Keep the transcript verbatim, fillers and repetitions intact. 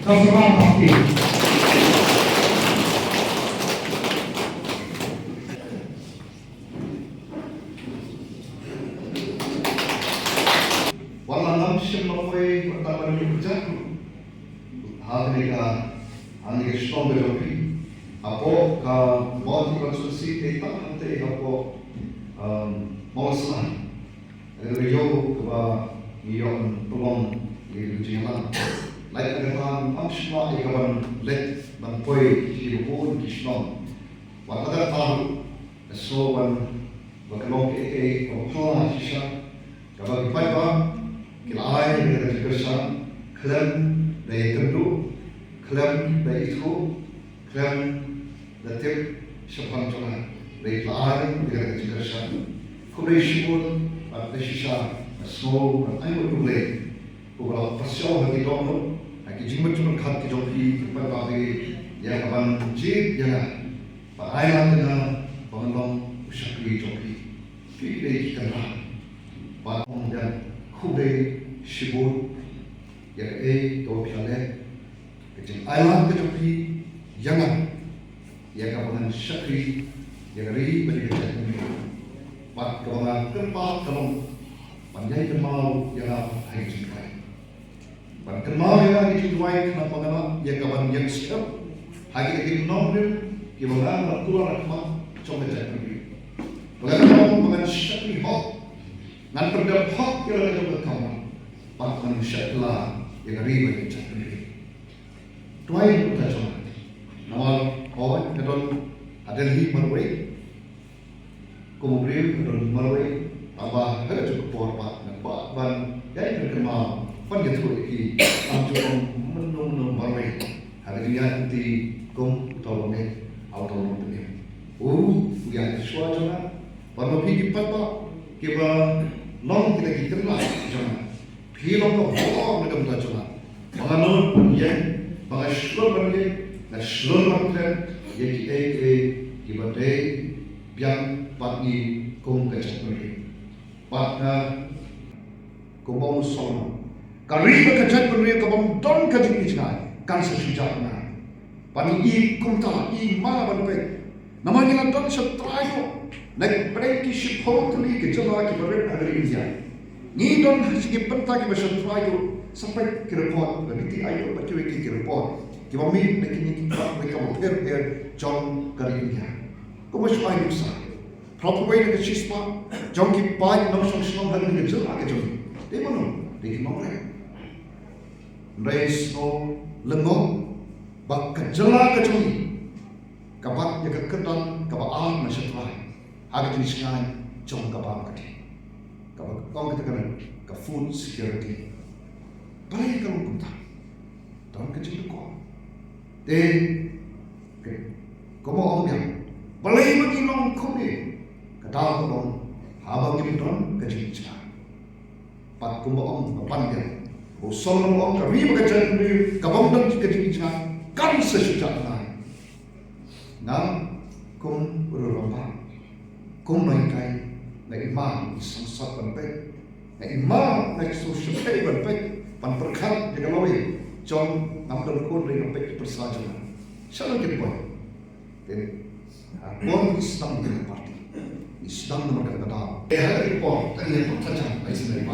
Ka Sra Party. Wat la ngam shym la poi, wat la ngam ïoh kjat ruh ha kane ka, ha kane ka shnong ka jong phi. Hapoh ka Mawhati constituency te tang hangtei hapoh, um, Mawlasnai. Ka dei ka ïew kaba ngi ïoh ban pynlong ïa ka jingïalang. Lait na kata ngam shym la ïa ka ban leit ban poi sha ki bun ki shnong. Wat la kata ruh, nga sngew ban ba ka long kaei kaei kaba phylla shisha, kaba ki paidbah ki la ai ïa ka jingkyrshan khlem da ïakynduh, khlem da ithuh, khlem da tip shaphang jong nga, hynrei ki la ai ïa ka jingkyrshan. Khublei shibun bad da shisha nga sngew ban ai nguh khublei Kumba la pyrshah ha ki dohnud, ha ki jingmut jingpyrkhat ki jong phi, ki paidbah phi, ïa ka ban jied ïa nga, ban ai lad ïa nga ban long u shakri jong phi. Phi dei ki kynrad. Bad ong ïa khublei shibun ïa kaei kaba phi la leh, ka jingai lad ka jong phi ïa nga, ïa kaba ngan shakri ïa ka ri bad ïa ka jaitbynriew. Bad kaba nga kyrpad ka long ban ïai kynmaw ïa nga ha ka jingduwai. Ban kynmaw ïa nga ha ka jingduwai khnang ba ngan lah ïa ka ban ïeng skhem ha kita ki nongrim kiba nga la kular ha khmat jong ka jaitbynriew. Ba ngan long ba ngan shakri hok, ngan pyndep hok ïa la ka jong ka kamram, bad ngan shakri ïa ka ri bad ïa ka jaitbynriew. Duwai na ka bynta jong nga. Namar hooid nga don ha Delhi marwei. Kum u briew nga don marwei. Tangba ha kajuh ka por pat nga kwah ban ïai pynkynmaw, ban ïathuh ïa ki, ym ju ong mynno mynno marwei ha ka jingïaid lynti kum uta u nongmih, uta u nongpynim. U, u ïaid shuwa jong nga. Bad ma phi ki paidbah kiba long kita ki kynrad jong nga. Phi long ka bor na ka bynta jong nga. Ba nga nud ban ïeng, ba nga shlur ban ïeng, nga shlur ban kren ïa kiei kiei kiba dei biang bad ngi kum ka jaitbynriew. Bad nga, kumba ong u Solomon, ka ri bad ka jaitbynriew kabym don ka jingjngai kan sa shu jah bnai. Ban ïohi kumta, ïohi ma ban peit. Namar ngi la don sha trai ko, na ki pdeng ki shiphew tylli ki jylla kiba rit ha ka ri India. Ngi don ha ki bynta kiba sha trai ko, sa peit ki report, la NITI Aayog bad kiwei ki report kiba mih na kine ki pdeng kiba pher pher jong ka ri India. Kumba shu ai nuksa, phraphew wei na ka shispah jong ki paid nongshong shnong ha kane ka jylla ka jong ngi dei mano? Dei ki nongrep. Hynrei sngewlyngngoh ba ka jylla ka jong ngi ka bat ïa ka kyrdan kaba ar na shatrai ha ka jingshngaiñ jong ka bam ka dih, kaba ong kata ka food security. Balei ka long kumta? Don ka jingdukor. Te ka, kumba ong biang, balei ba ngi long kumne? Ka daw ka long haba ngim don ka jingjngai. Bad kumba ong ba pan biang, u Solomon u ong, ka ri bad ka jaitbynriew kabym don ka jingjngai kan sa shu jah bnai. Nga kum u rangbah, kum u nonghikai, nga i ma i sangsot ban peit, nga i ma nga shu sheptieng ban peit, ban pyrkhat ïa ka lawei jong, ngam don khun hynrei nga peit ki pyrsa jong nga. Shano kin poi? Te, ha, bun ngi sdang na ka party, ngi sdang namar kata ka daw. Te ha kata ka por, tang ïa pyrkhat jam, ai sdang.